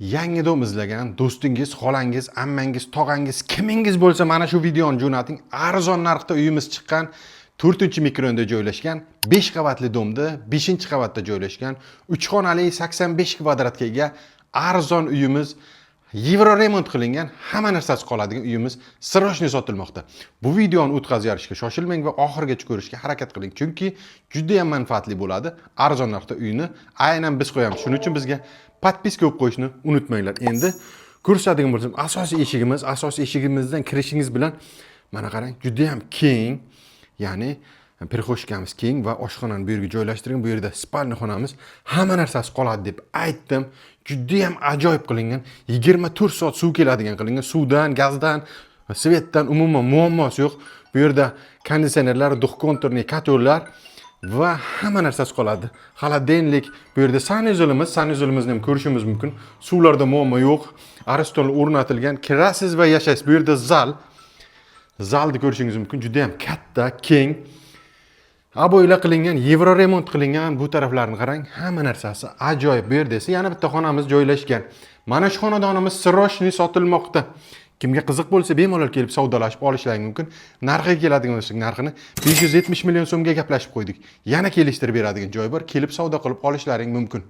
Yangi dom izlagan do'stingiz, xolangiz, ammangiz, tog'angiz, kimingiz bo'lsa, mana shu videoni jo'nating. Arzon narxda uyimiz chiqqan. 4-mikrorayonda joylashgan, 5 qavatli domda, 5-qavatda joylashgan, 3 xonali, 85 kvadratga ega arzon uyimiz, yevro remont qilingan, hamma narsasi qoladigan uyimiz срочный sotilmoqda. Bu videoni o'tkazib yuborishga shoshilmang va oxirigacha ko'rishga harakat qiling, chunki juda ham manfaatli bo'ladi. Arzon narxda uyni aynan biz qo'yamiz. Shuning uchun bizga подписка bo'lib qo'yishni unutmanglar. Endi ko'rsatadigan bo'lsam, asosiy eshigimiz, asosiy eshigimizdan kirishingiz bilan, mana qarang, juda ham keng, ya'ni прихожка miz keng va oshxonani bu yerga joylashtirgan. Bu yerda спальный xonamiz, hamma narsasi qoladi deb aytdim. Judayam ajoyib qilingan, 24 soat suv keladigan qilingan, suvdan, gazdan, свет dan umuman muammosi yo'q. Bu yerda konditsionerlar, двухконтурный котёл lar va hamma narsasi qoladi, холодильник. Bu yerda санузел imiz, санузел imizni ham ko'rishimiz mumkin. Suvlarda muammo yo'q, Ariston o'rnatilgan, kirasiz va yashaysiz. Bu yerda zal, zalni ko'rishingiz mumkin, juda ham katta, keng, обои lar qilingan, yevro remont qilingan. Bu taraflarini qarang, hamma narsasi ajoyib. Bu yerda esa yana bitta xonamiz joylashgan. Mana shu xonadonimiz срочный sotilmoqda. Kimga qiziq bo'lsa, bemalol kelib savdolashib olishlari mumkin. Narxiga keladigan bo'lsak, narxini 570 million so'mga gaplashib qo'ydik, yana kelishtirib beradigan joy bor, kelib savdo qilib olishlaring mumkin.